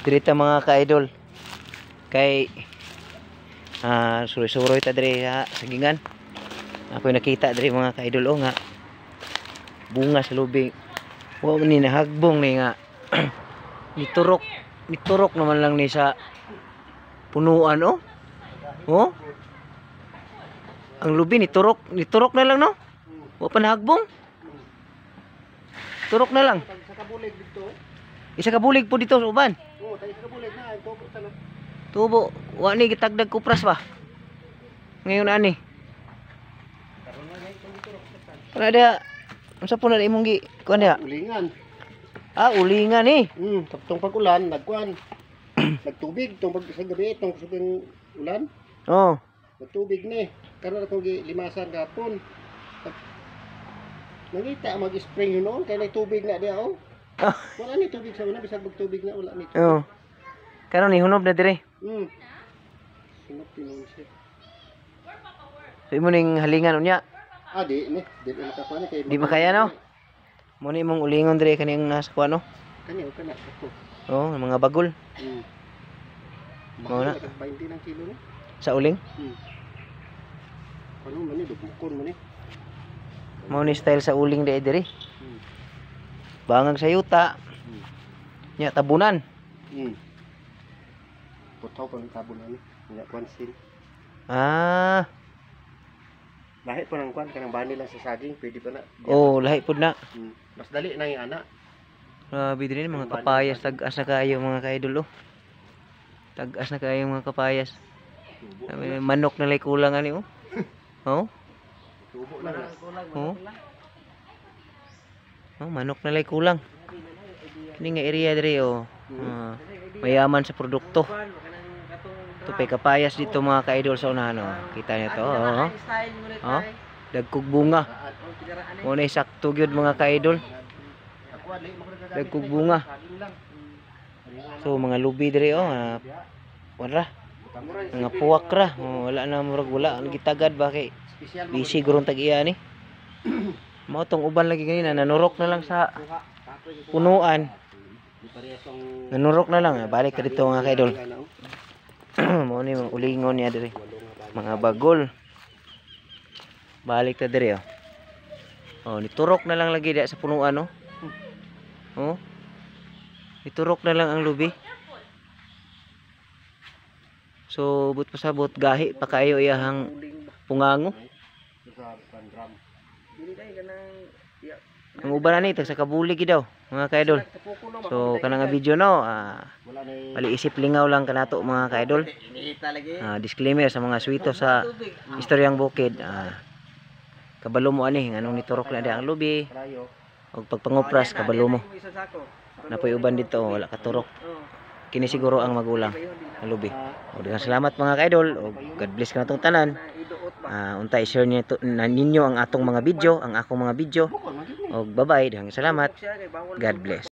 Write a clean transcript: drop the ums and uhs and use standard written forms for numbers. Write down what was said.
Diri ta, mga ka-idol. Kay suroy-suroy ta diri sa sagingan. Ako nakita diri, mga ka-idol, oh, nga bunga sa lubi. Wa man ni nahagbong ni nga niturok niturok naman lang ni sa punuan, oh. Oh. Ang lubi niturok niturok na lang, no? Wa pa nahagbong. Turok na lang. Sa kabulig dito. Isa ka bulig po dito sa uban. Oo, tayo sa kabulig na. Ito po sa Tubo, wa ni gitagdag kupras ba? Ngayon ani. Kana dia, unsa po na imong gi kuan dia? Ulingan. Ah, ulingan ni. Tong pag-ulan, nagkuan. Nagtubig tong pag sa gabi tong kusog ulan. Oh. Nagtubig ni. Karon akong gi limasan gapon. Nangita mag-spring yun noon kay nagtubig na diya, oh. Ah. Wala ni tubig sa una, bisag magtubig na wala ni tubig. Oh. Karon ni hunob na dire. Sunod tinuon siya. So imo ning halingan unya. Ah, di ni, di na makakuan ni kay Di makaya, no? Mo ni imong ulingon dire kaning nasa kuan, no? Kani o kana ako. Oh, mga bagol. Mao na. Mahal na 20 ng kilo ni. Sa uling. Ano man ni, dugmukon man ni. Mao ni style sa uling dire diri. Bangag sa yuta. Nya tabunan. Putaw pa ng tabon ani. Nya kuan sin. Ah, Lahi pa ng kuan kanang bani lang sa saging, pwede pa na. Oh, lahi pud na. Mas dali na yung ana. Grabe din mga kapayas, tag-as na kaayo, mga kaidol, oh. Tag-as na kaayo mga kapayas. Tubo. Sabi, manok na lay kulang ani, oh. Oh, Tubo lang na. oh. Oh, manok na lay kulang. Kini nga area diri, oh. Ah, mayaman sa produkto. Tupay kapayas dito, mga kaidol, sa unahan, oh. Kita niyo to, oh. Oh. Dagkog bunga. Mo na sakto gyud, mga kaidol. Ako ali mo ko nagagamit. Dagkog bunga. Saging lang. So mga lubi diri, oh, wala mga puwak ra. Oh, wala na, murag wala ang gitagad ba kay Special busy gurong tag-iya ni. Mao tong uban lagi ganina nanurok na lang sa punuan. Di parehas ang Nanurok na lang. Ah. Balik ka dito, mga kaidol. Ano, Mao ni mga ulingon niya diri. Mga bagol. Balik ta diri, oh. Oh, niturok na lang lagi diya sa punuan, oh. Oh. Niturok na lang ang lubi. So, but pasabot gahi pa kaayo iyahang pungango. Sa kuan drum. Ang uban ani tag sa kabulig gid daw, mga kaidol. So, kanang nga video, no, Wala na yung paliisip lingaw lang kanato, mga kaidol. Ah, disclaimer sa mga swito sa istoryang bukid. Ah, kabalo mo ani nganong niturok na di ang lubi Krayo. og pagpangupras, kabalo mo. Napoy uban dito, wala katurok. Kini siguro ang magulang ang lubi. O daghang salamat, mga kaidol, og God bless kanatong tanan. Ah, unta i-share niyo to, na ninyo ang atong mga video, ang akong mga video. Bukon man gyud ni. Og bye-bye, daghang salamat. God bless.